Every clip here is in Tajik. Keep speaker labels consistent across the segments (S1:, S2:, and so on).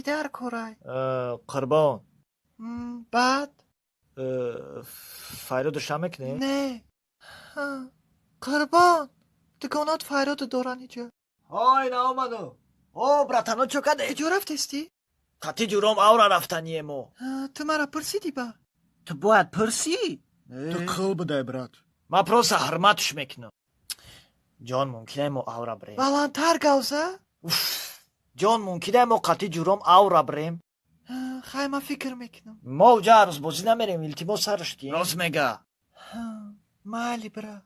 S1: дар корай?
S2: Қурбон.
S1: Баъд?
S2: Файроду ша мекунем?
S1: Не, Қурбон, дугонот файроду доранд иҷа.
S2: Ҳой, наомаду. О, братано, чо каде?
S1: Куҷо рафтестӣ?
S2: Қати ҷуром авра рафтание мо.
S1: Ту мара пурсидӣ ба?
S2: Ту бояд пурсӣ.
S3: Ту қил бидай, брат.
S2: Ман просто ҳурматш мекунам. Ҷон, мумкине мо авра бирем?
S1: Баландтар гавза.
S2: Ҷон, мумкине мо қати ҷуром авра бирем?
S1: Хай, ман фикр мекунам.
S2: Мо уҷа арӯзбозӣ намерем, илтимос, сарш дием. Рост мега.
S1: Майли, бира.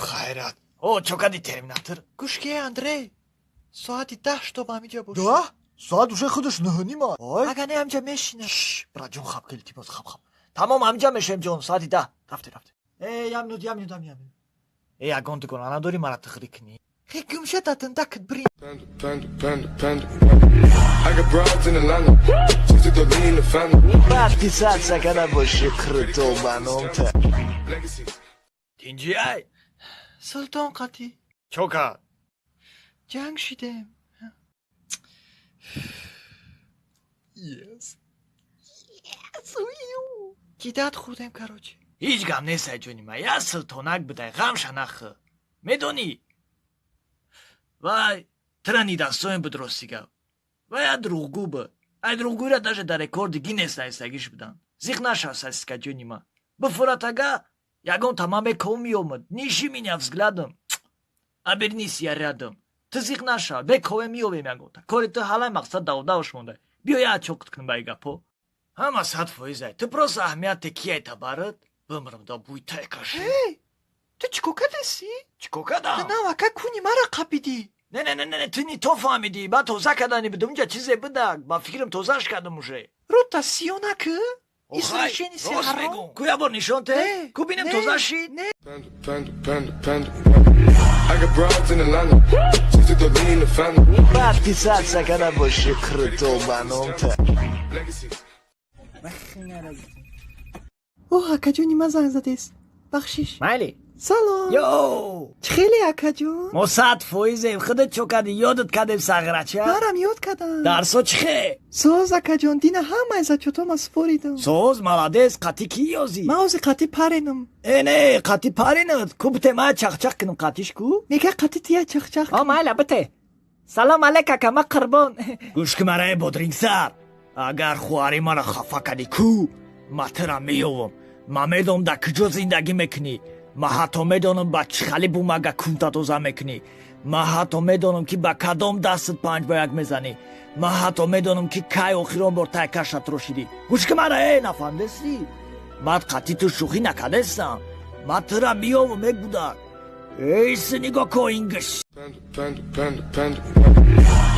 S2: Хайрат. О, чо кади, терминатор?
S1: Гӯш ки, Андрей, соати 10 чтоб ҳамиҷа бошӣ.
S3: 10? Соат уже худаш 9:30. Ой.
S1: Агар не, ҳамиҷа мешинам.
S2: Братҷон, хаб ки, илтимос, хаб, хаб. Тамом, ҳамиҷа мешавем, ҷон, соати 10. Рафте, рафте.
S1: Э, як минут, як минут, як минут.
S2: Э, ягон дугона надорӣ, мара тиғрӣ кунӣ?
S1: Хе, гумша, татындакат бирин.
S4: Panda, panda, panda, panda. I got broads in Atlanta. Just to lean the family.
S2: Подписаться када боши круто ба номта.
S4: Legacies.
S2: Тинҷи ай?
S1: Султон қатӣ.
S2: Чо кард?
S1: Ҷанг шидем.
S2: Yes.
S1: Кидат хӯрдем, короче.
S2: Ҳеҷ гап нест, ай ҷони ман, як султонак бидай, ғамша нахӯ. Медонӣ, вай тира нидастоем буд, рости гап, вай як дурӯғгӯ буд. Ай дурӯғгӯира даже дар рекорди Гиннес наистагиш буданд. Зиқ нашав, сосиска, ҷони ман, бифуратага ягон тама меков меомад. Ниши меня взглядом, обернись, я рядом. Ту зиқ нашав, бекове меёвем ягонта кори ту ҳалай, мақсад давдавш мондай. Биё, як чоқит кунем ба и гапҳо ҳама 100%. Ай ту просто аҳамияте кияй табарат бимрам да буйтай каши.
S1: Эй, ту чӣ кор кардасӣ?
S2: Чӣ кор кардам?
S1: Ту навака куни мара қапидӣ.
S2: Не, не, не, не, ту не то фаҳмидӣ. Ман тоза кардани будам, унҷа чизе будак, ба фикрам, тозаш кардам уже.
S1: Рута сиё накӣ.
S2: Рост мегӯм, ку як бор нишон те, ку бинем, тоза шид.
S1: Не.
S4: Panda, panda, panda, panda. I got broads in Atlanta. Just to lean the family.
S2: Подписаться када боши круто ба номта.
S4: Legacies.
S1: О, акаҷони ман занг задест, бахшиш.
S2: Майли.
S1: Салом.
S2: Йо.
S1: Чӣ хеле, акаҷон?
S2: Мо 100%-ем. Худат чо кардӣ? Ёдат кардем, сағрача.
S1: Марам ёд кардам.
S2: Дарсо чӣ хе?
S1: Соз, акаҷон, дина ҳамаи зачётома супоридам.
S2: Соз, молодец. Қатӣ кӣ ёзӣ?
S1: Ман ҳозир қатӣ паренам.
S2: Э, не, қатӣ паренат ку, бите, ма чахчах кунам қатиш ку.
S1: Мега, қатӣ тия чахчах.
S2: О, майла, бите. Салом алейк, ака, ма Қурбон. Гӯш ки мараи бодрингсар, агар хоҳари мара хафа кардӣ ку, ма тура меёвам. Ман медонам, дар куҷо зиндагӣ мекунӣ. Ман ҳатто медонам, ба чӣ хали бумага кунта тоза мекунӣ. Ман ҳатто медонам, ки ба кадом дастат 5 ба 1 мезанӣ. Ман ҳатто медонам, ки кай охирон бор тайкаша трошидӣ. Гӯш ки мара, э, нафаҳмидестӣ? Ман қатъи ту шӯхӣ накардестам. Ман тура меёвам, мегудак. Эй, нигоҳ ко ингиш.
S4: Panda, panda, panda, panda.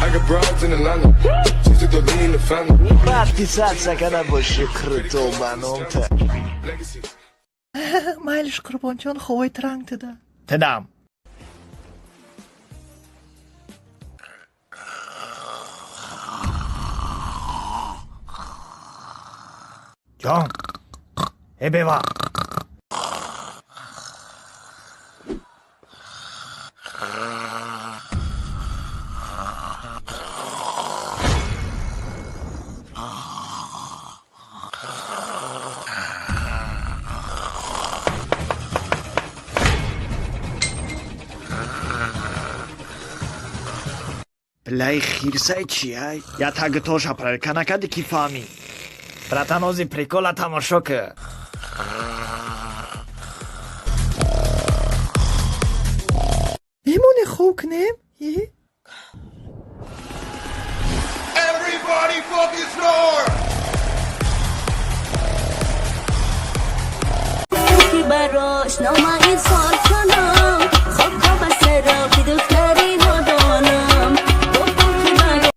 S4: I got broads in Atlanta. Just to lean the family.
S2: Подписаться када боши круто ба номта.
S4: Legacies.
S1: Майлиш, Қурбонҷон, ховои транг туда.
S2: Тидам. Ҷон, э, бева. Блай, хирсай чиай? Я тагитоша проверка накарди, ки фаҳмӣ? Братан, ози прикола тамошо ки.
S1: Мемоне, хов кунем?
S4: Everybody fucking snore!
S5: Ки барош номаи сол.